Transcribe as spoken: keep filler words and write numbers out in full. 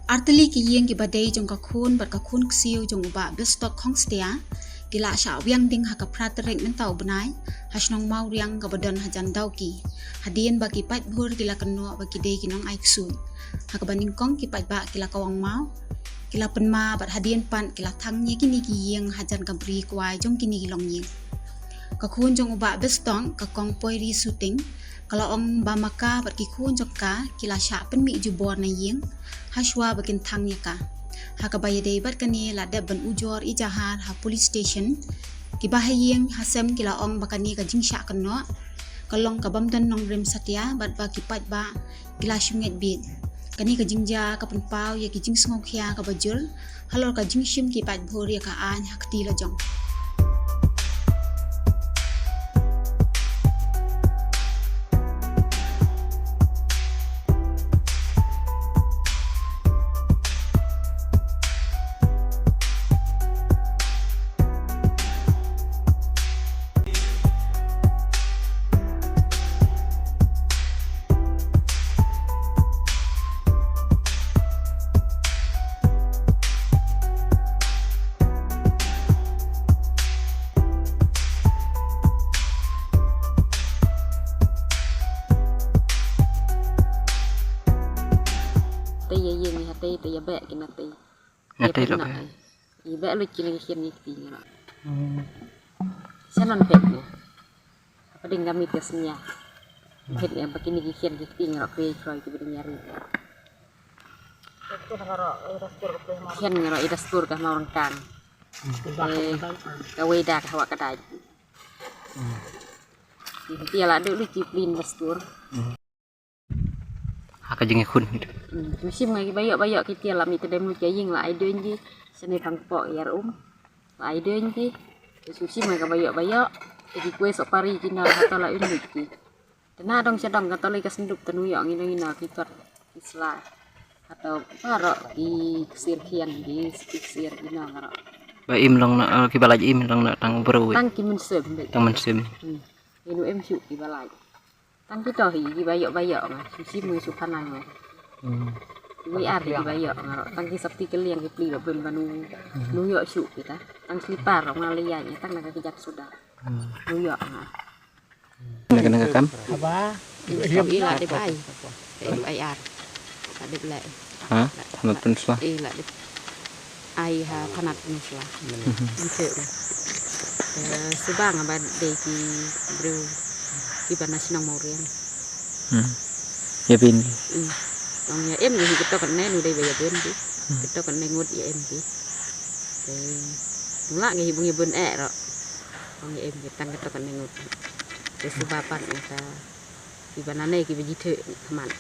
Artylli ki ïing kiba dei jong ka khun bad ka khun ksiew jong u Bah Bistok Khongstia ki la shah wiang ding ha ka phra tarik mynta u bnai ha shnong Mawriang kaba don hajan Dawki, hadien ba ki paidbah ki la kynnoh ba ki dei ki nongai ksuid. Ha kaba nyngkong ki paidbah ki la kawang maw, ki la pynma bad hadien pat ki la thang ïa kine ki ïing hajan ka bri kwai jong kine ki longïing. Ka khun jong u Bah Bistok, ka Kong Poiri Suting, ka la ong ba ma ka bad ki khun jong ka ki la shah pynmih jubor na ïing ha shuwa ba kin thang ïa ka. Ha kaba ïadei bad kane la dep ban ujor ejahar ha police station. Kiba ha ïing ha sem ki la ong ba kane ka jingshah kynnoh ka long ka bym don nongrim satia bad ba ki paidbah ki la shu ngeit beit. Kane ka jingjia ka pynpaw ïa ki jingsngewkhia kaba jur halor ka jingshim ki paidbah ïa ka aiñ ha kti lajong. Te ïa ïeng ïa te, te ïa beh ki na te. Ïa te lo. Ïa beh lo ki na ki khian ïa kti ngi lo. Sha non pet ne. Apa ding kami te snya. Pet ne apa kini ki khian ki kti ngi lo, pe kroi ki biding ïa ri. Khian ngi lo ida stur ka mau rengkang. Ka wei da ka hawa ka dai. Ki tia la duk duk ki plin da stur. Ha ka jingïakhun. Hmm, shu shim nga ki bayoh bayoh ki tia la mi te dem lu ki ïing la ai duen ji. Sene thang pok ïar um. La ai duen ji. Shu shim nga ka bayoh bayoh. Ki kue sok pari ki na ha ta la un lut ki. Te na dong sha dong ka ta la ka senduk te nu ïoh ngi na ngi na ki kot ki sla. Atau paro ki ksir khian ki ksir ki na ngaro. Ba im long na, eh, ki ba lait im long na tang bru. Tang ki mynsiem. Tang mynsiem. Hmm. Inu em shu ki ba lait. Tang ki to hi ki bayoh bayoh nga, shu shim ngi shu phanang nga. Hmm. Wei ar hi ki bayoh nga ro. Tang ki sopti ki liang ki pli ro bun ba nu. Hmm. Nu ïoh shu kita. Tang slipar ro nga liang ïa tang na ka ki jat suda. Hmm. Nu ïoh nga. Kena kena ka kam. Haba. Kam i la dep ai. Dep ai ar. La dep leh. Ha? Thanat Peninsula. I la dep ai ha Thanat Peninsula. Mhm. Ym thik. Eh, suba nga ba dei ki briew kiba na shnong Mawriang. Hmm. Ïa bin. Hmm. Ong ïa em ki kito kane nu dei ba ïa bin ki. Hmm. Kito kane ngut ïa em ki. Te nu la ngi hi bun ïa bun eh ro. Ong ïa em ki tang kito kane ngut. Te suba pat nga ta kiba na ne kiba jithe khmat.